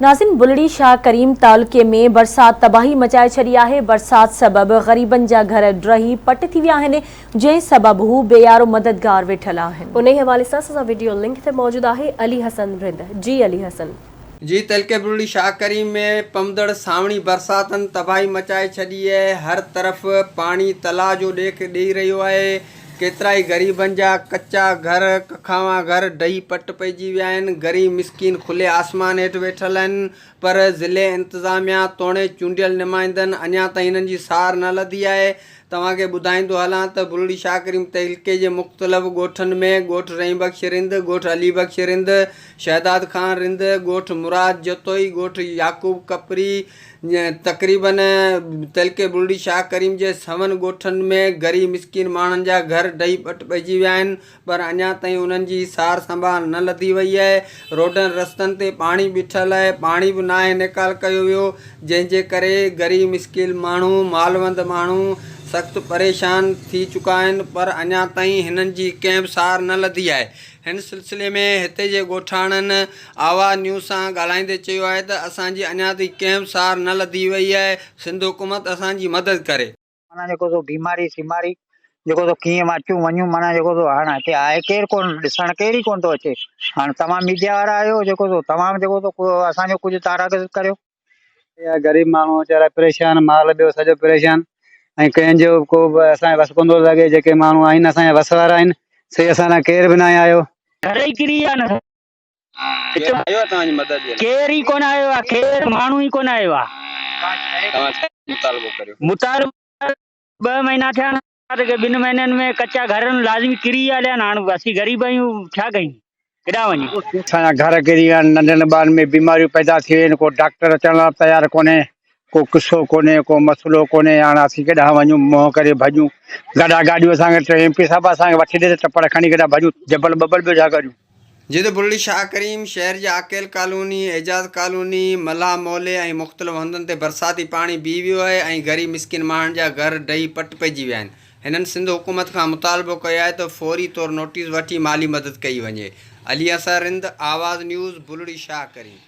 ناظرين بلڙي شاهه ڪريم تعلقي ۾ برسات تباهي مچائي ڇڏي آهي، برسات سبب غريبن جا گهر ڊهي پٽ ٿي ويا آهن، جنهن سبب هو بي يارو مددگار ويٺل آهن. انهي حوالي سان اسان سان وڊيو لنڪ تي موجود آهي علي حسن رند جي علي حسن. جي تعلقي بلڙي شاهه ڪريم ۾ پوندڙ سانوڻي برساتن تباهي مچائي ڇڏي آهي، هر طرف پاڻي تلاء جو ڏيک ڏئي رهيو آهي، ڪيترائي غريبن جا ڪچا گهر، ڪکاوان گهر ڊهي پٽ پئجي ويا آهن، غريب مسڪين کلي آسمان هيٺ ويٺل آهن پر ضلعي انتظاميا توڻي چونڊيل نمائندن اڃا تائين هنن جي سار نه لڌي آهي، توهان کي ٻڌائيندو هلان ته بلڙي شاهه ڪريم تعلقي جي مختلف ڳوٺن ۾ ڳوٺ رحيم بخش رند، ڳوٺ علي بخش رند، شهداد خان رند، ڳوٺ مراد جتوئي، ڳوٺ يعقوب ڪپري، تقريبن تعلقي بلڙي شاهه ڪريم جي سون ڳوٺن ۾ غريب مسڪين ماڻهن جا گهر ڊهي ٻٽ پئجي ويا آهن پر اڃا تائين انهن جي سار سنڀال نه لڌي وئي آهي روڊن رستن تي پاڻي بيٺل آهي پاڻي به ناهي نيڪال ڪيو ويو جنهن جي ڪري غريب مسڪين ماڻهو مالوند ماڻهو سخت پريشان ٿي چڪا آهن پر اڃا تائين هنن جي ڪنهن به سار نه لڌي آهي هن سلسلي ۾ هتي جي ڳوٺاڻن آواز نيوز سان ڳالهائيندي چيو آهي ته اسان جي اڃا تائين ڪنهن به سار نه لڌي وئي آهي، سنڌ حڪومت اسان جي مدد ڪري. معنيٰ جيڪو سو بيماري سيماري جيڪو سو ڪيئن اچون وڃون معنيٰ جيڪو سو هاڻ هتي آهي ڪير ڪون ڏسڻ ڪير ئي ڪون ٿو اچي هاڻ توهان ميڊيا وارا آهيو جيڪو سو توهان به جيڪو سو اسان جو ڪجهه تارڪ ڪريو. اها غريب ماڻهو ويچارا پريشان مال ٻيو سڄو پريشان ۽ ڪنهن جو ڪو به اسان جي وس ڪونه ٿو لڳي جيڪي ماڻهو آهن اسان جا وس وارا آهن سي اسان ڏانهن ڪير به ناهي آيو. گهر ئي ڪري ويا آهن ڪير آيو آهي توهان جي مدد جي لاء؟ ڪير ئي ڪونه آيو آهي ڪير ماڻهو ئي ڪونه آيو آهي. توهان ڇا مطالبو ڪريو؟ مطالبو ٻه مهينا ٿيا آهن ته ٻن مهينن ۾ ڪچا گهر لازمي ڪري ويا هليا آهن هاڻ اسين غريب آهيون ڇا ڪيون ڪيڏانهن وڃون. اسان جا گهر ڪري ويا آهن ننڍن ٻارن ۾ بيماريون پيدا ٿي ويون آهن ڪو ڊاڪٽر اچڻ لاء تيار ڪونهي ڪو قصو ڪونهي ڪو مسئلو ڪونهي هاڻ اسين ڪيڏانهن وڃون منهن ڪري ڀڄون گڏا گاڏيون اسان کي ايم پي صاحب اسان کي وٺي ڏي ته ٽپڙ کڻي ڪيڏانهن ڀڄون جبل ٻبل ٻيو ڇا ڪريون. جتي بلڙي شاهه ڪريم شهر جي عاقل ڪالوني، اعجاز ڪالوني، ملاح محلي ۽ مختلف هنڌن تي برساتي پاڻي بيهي ويو آهي ۽ غريب مسڪين ماڻهن جا گهر ڊهي پٽ پئجي ويا آهن. هنن سنڌ حڪومت کان مطالبو ڪيو آهي ته فوري طور نوٽيس وٺي مالي مدد ڪئي وڃي. علي حسن رند، آواز نيوز، بلڙي شاهه ڪريم.